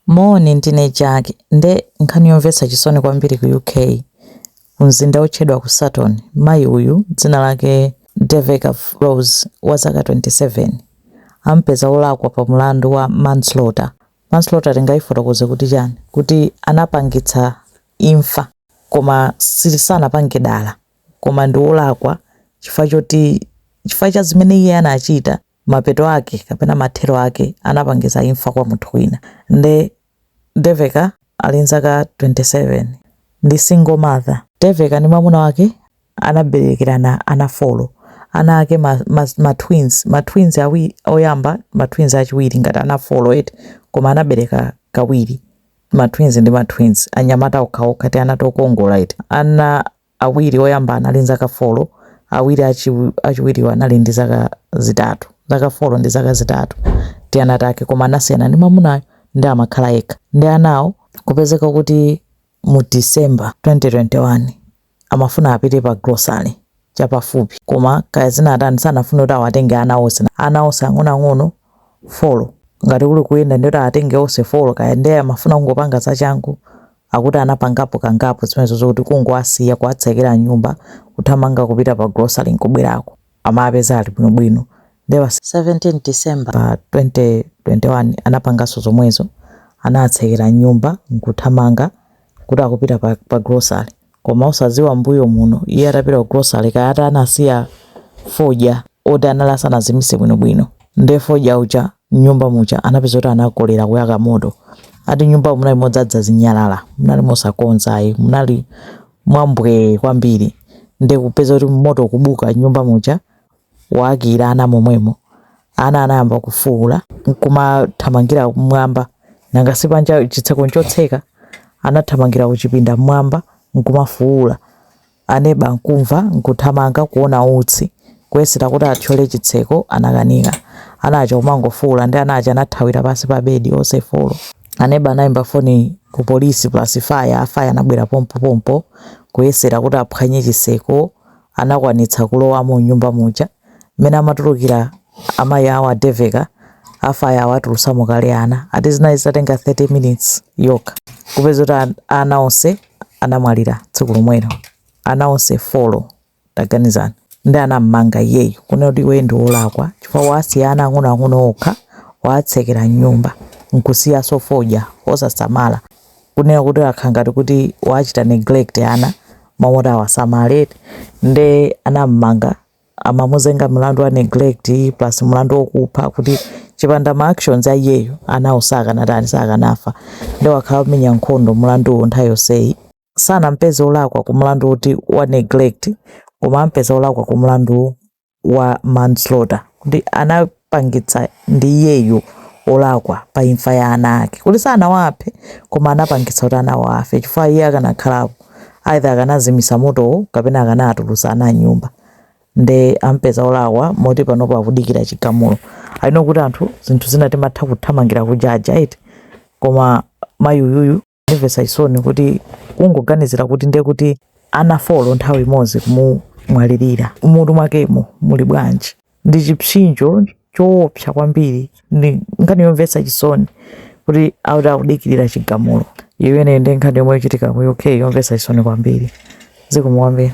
Moni, ndine Jack. Nde nkhani yomvetsa chisoni kwambiri ku UK, kumzinda otchedwa ku Sutton. Mayi uyu dzina lake Deveka Rose wa zaka 27 ampeza olakwa pa mulandu wa manslaughter. Manslaughter tingayifotokoze kuti chani? Kuti anapangitsa imfa koma sanapange dala, koma ndi olakwa chifukwa choti chifukwa cha zimene iye anachita, mapeto ake kapena mathero ake anapangitsa imfa kwa munthu wina. Nde Deveka ali nzaka 27, ndi single mother. Deveka ndi mwamuna wake anaberekerana ana four. Ana ake ma twins awiri oyamba, ma twins achiwiri, ngati ana four eti, koma anabereka kawiri, ma twins ndi ma twins, anyamata okhaokha, ti ana tokongola eti. Ana awiri oyamba anali nzaka 4, awiri achiwiriwo anali ndi zaka 3, zaka 4 ndi zaka 3, ti ana take. Koma anasiyana ndi mwamunayo ndi amakhala yekha ndi anawo. Kupezeka kuti mu December 2021 amafuna apite pa grocery chapafupi, koma kaya zinatani, sanafune kuti awatenge ana onse, ana onse ang'onoang'ono four. Ngati kuli kuyenda ndiyoti atenge onse four, kaya ndiye amafuna kungopanga zachangu. Akuti anapangapo kangapo zimenezo zokuti kungowasiya, kuwatsekera nyumba, kuthamanga kupita pa grocery, nkubwerako amapeza ali bwinobwino. Ndiye pa 17 December pa 2021 anapanganso zomwezo, anatsekera nyumba nkuthamanga kuti akupita pa grocery, koma osadziwa mbuyo muno iye atapita ku grocery kaya ati anasiya fodya oti anali asanazimise bwinobwino. Nde fodya uja mnyumba muja anapeza kuti anakolera kuyaka moto. Ati nyumba munali modzadza zinyalala, munali mosakonza ayi, munali mwambwee kwambiri. Nde kupeza kuti moto kubuka nyumba muja, waakira ana momwemo. Ana anayamba kufuwula nkumathamangira mmwamba, nanga sipanja chitseko nchotseka. Anathamangira kuchipinda mmwamba nkumafuwula. Aneba nkumva nkuthamanga kuona utsi, kuyesera kuti athyole chitseko anakanika. Ana aja kumangofuwula, ndi ana aja anathawira pansi pa bedi onse four. Aneba anayimba foni ku polisi plus fire. A fire anabwera pompopompo kuyesera kuti aphwanye chitseko, anakwanitsa kulowamo mnyumba muja. Mmene amatulukira amayi awo a Deveka, a fire awo atulutsamo kale ana. Ati zinali zitatenga 30 minutes yokha, kupeza kuti ana onse anamwalira tsiku lomwelo, ana onse four. Taganizani! Ndi anammanga iyeyo kunena kuti iwe ndi wolakwa chifukwa wasiya ana ang'onoang'ono okha, watsekera mnyumba nkusiyaso fodya osasamala, kunena kuti akhala ngati kuti wachita neglect ana mamoti awasamale. Nde anammanga, amamuzenga mlandu wa neglect plus mlandu wokupha, kuti chipanda ma actions a iyeyo anawo sakanatani, sakanafa. Nde wakhala kumenya nkhondo mlanduwo nthawi yonseyi. Sanampeze olakwa ku mlandu woti wa neglect, koma ampeza olakwa ku mlandu wa manslaughter, kuti anapangitsa, ndi iyeyo olakwa pa imfa ya ana ake, kuti sanawaphe koma anapangitsa kuti anawo afe, chifukwa iye akanakhalapo either akanazimisa motowo kapena akanatulutsa ana nyumba. Nde ampeza olakwa moti panopo akudikira chigamulo. Aino kuti anthu zinthu zina timatha kuthamangira kujaja iti, koma mayi uyuyu ndimvetsa chisoni kuti kungoganizira kuti ndiye kuti ana four nthawi imodzi kumumwalirira, mutu mwakemo muli bwanji? Ndi chipsinjo choopsa kwambiri, ndi nkhani yomvetsa chisoni kuti akuti akudikirira chigamulo. Imeneyi ndi nkhani yomwe ichitika ku UK yomvetsa chisoni kwambiri. Zikomo kwambiri.